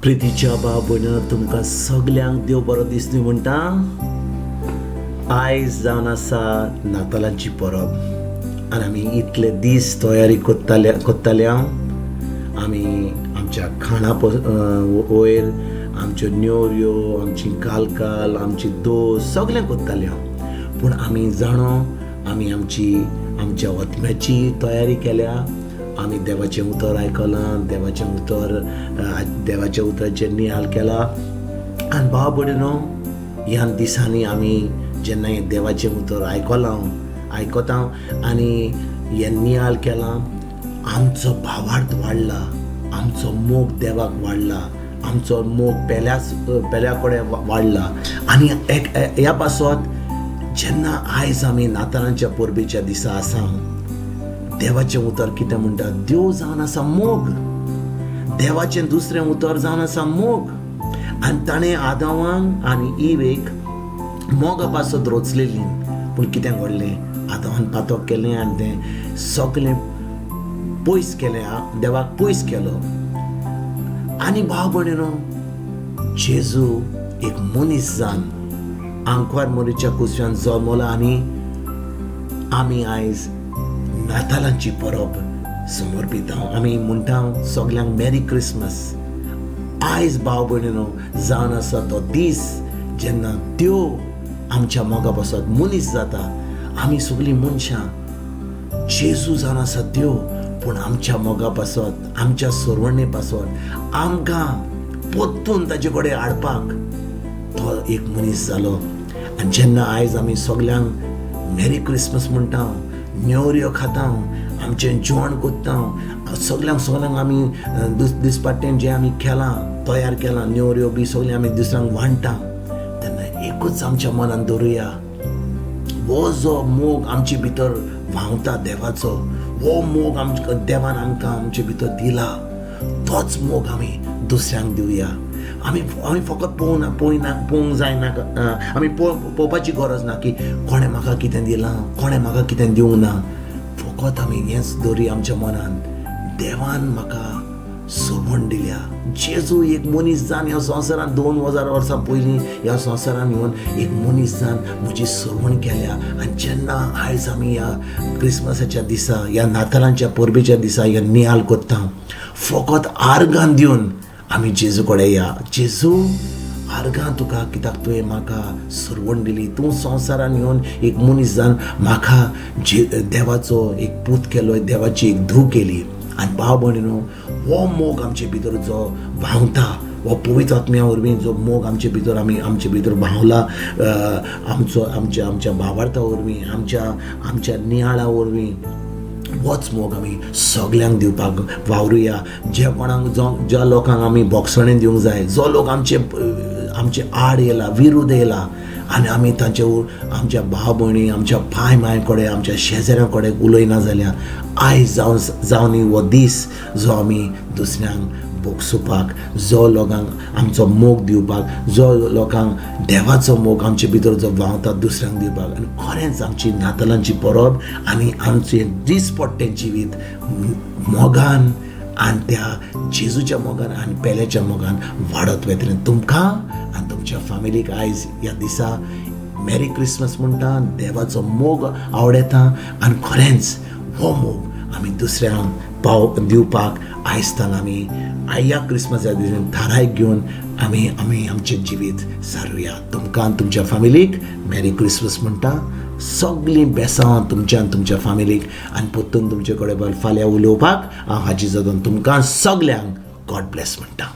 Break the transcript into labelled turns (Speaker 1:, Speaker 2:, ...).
Speaker 1: प्रितीच्या भाव भयण तुमकां सगल्यांक देव बरो दिसनी म्हणटा. आयज जावन आसा नातालांची परब आनी आमी इतले दीस तयारी करताले आमी आमच्या खाणा वयर आमच्यो नेवऱ्यो, आमची कालकाल, आमची दोस सगळें करताले. पूण आमी जाणो आमी आमची आमच्या आत्म्याची तयारी केल्या. आमी देवाचें उतर आयकलां, देवाचें उतर देवाच्या उतराचेर नियाळ केला. आनी भाव भयणीनो, ह्या दिसांनी आमी जेन्ना हें देवाचें उतर आयकलां आयकता आनी हें नियाळ केलां, आमचो भावार्थ वाडला, आमचो मोग देवाक वाडला, आमचो मोग पेल्या कडेन वाडला. आनी एक ह्या पासत जेन्ना आयज आमी नातालांच्या परबेच्या दिसा आसा, देवाचें उतर कितें म्हणटा, देव जावन आसा मोग. देवाचें दुसरें उतर जावन आसा मोग. आनी ताणें आदावांक आनी इवेक मोगा पासत रचलेली. पूण कितें घडलें, आदावान पातक केलें आनी तें सगळें पयस केलें, देवाक पयस केलो. आनी भाव भयणीनो, जेजू एक मनीस जावन आंकवार मोरीच्या कुसव्यान जल्मलो आनी आमी आयज नातालांची परब समर्पिता. आमी म्हणटा सगल्यांक मॅरी क्रिसमस. आयज भाव भयणीनो जावन आसा तो दीस जेन्ना त्यो आमच्या मोगा पासत मनीस जाता. आमी सगळीं मनशां, जेजू जावन आसा त्यो, पूण आमच्या मोगा पासत, आमच्या सरवणे पासत आमकां परतून ताजे कडेन हाडपाक तो एक मनीस जालो. आनी जेन्ना आयज आमी सगल्यांक मॅरी क्रिसमस म्हणटा, नेवऱ्यो खाता, आमचें जेवण करता, सगल्यांक सगल्यांक आमी दिसपाट्टें जें आमी केलां, तयार केलां, नेवऱ्यो बी सगळें आमी दुसऱ्यांक वांट्टा, तेन्ना एकूच आमच्या मनान दवरुया, हो जो मोग आमचे भितर व्हांवता देवाचो, हो मोग आमकां देवान आमकां आमचे भितर दिला, तोच मोग आमी दुसऱ्यांक दिवया. आमी आमी फकत पळोवना पळयना पळोवंक जायना, आमी पळोवपाची गरज ना की कोणें म्हाका कितें दिलां, कोणें म्हाका कितें दिवंक ना. फकत आमी हेंच दवरुया आमच्या मनान, देवान म्हाका सवण दिल्या. जेजू एक मनीस जावन ह्या संवसारान 2000 वर्सां पयलीं ह्या संवसारान येवन एक मनीस जावन म्हजी सवण केल्या. आनी जेन्ना आयज आमी ह्या क्रिसमसाच्या दिसा, ह्या नातालांच्या परबेच्या दिसा ह्या नियाळ करता, फकत आर्गां दिवन आमी जेजू कडेन या. जेजू आर्गां तुका, कित्याक तुवें म्हाका सरवण दिली, तूं संवसारान येवन एक मनीस जावन म्हाका देवाचो एक पूत केलो, देवाची एक धूव केली. आनी भाव भयणीनो, हो मोग आमचे भितर जो व्हांवता, हो पवित्र आत्म्या वरवीं जो मोग आमचे भितर आमी आमचे भितर व्हांवला, आमचो आमच्या आमच्या भावार्था वरवीं, आमच्या आमच्या नियाळा वरवीं, होच मोग आमी सगल्यांक दिवपाक वावरुया. जे कोणाक ज्या लोकांक आमी बोगसणें दिवंक जाय, जो लोक आमचे आमचे आड येयला, विरुद्ध येयला, आनी आमी तांचे आमच्या भाव भयणी, आमच्या पाय माय कडेन, आमच्या शेजाऱ्यां कडेन उलयना जाल्यार आयज जावन जावन हो दीस जो आमी दुसऱ्यांक बोगसुपाक, जो लोकांक आमचो मोग दिवपाक, जो लोकांक देवाचो मोग आमचे भितर जो व्हांवता दुसऱ्यांक दिवपाक. आनी खरेंच आमची नातालांची परब आनी आमचें दीसपट्टें जिवीत मोगान आनी त्या जेजूच्या मोगान आनी पेल्याच्या मोगान वाडत वतलें. तुमकां आनी तुमच्या फामिलीक आयज ह्या दिसा मॅरी क्रिसमस म्हणटा, देवाचो मोग आवडटा आनी खरेंच हो मोग आमी दुसऱ्यांक पाव दिवपाक आयजतान आमी ह्या क्रिसमसा दिसा थाराय घेवन आमी आमी आमचें जिवीत सारुया. तुमकां आनी तुमच्या फामिलीक मॅरी क्रिसमस म्हणटा. सगळीं बेसांव तुमच्या आनी तुमच्या फामिलीक. आनी परतून तुमचे कडेन फाल्यां उलोवपाक हांव हाजी जातून. तुमकां सगल्यांक गॉड ब्लेस म्हणटा.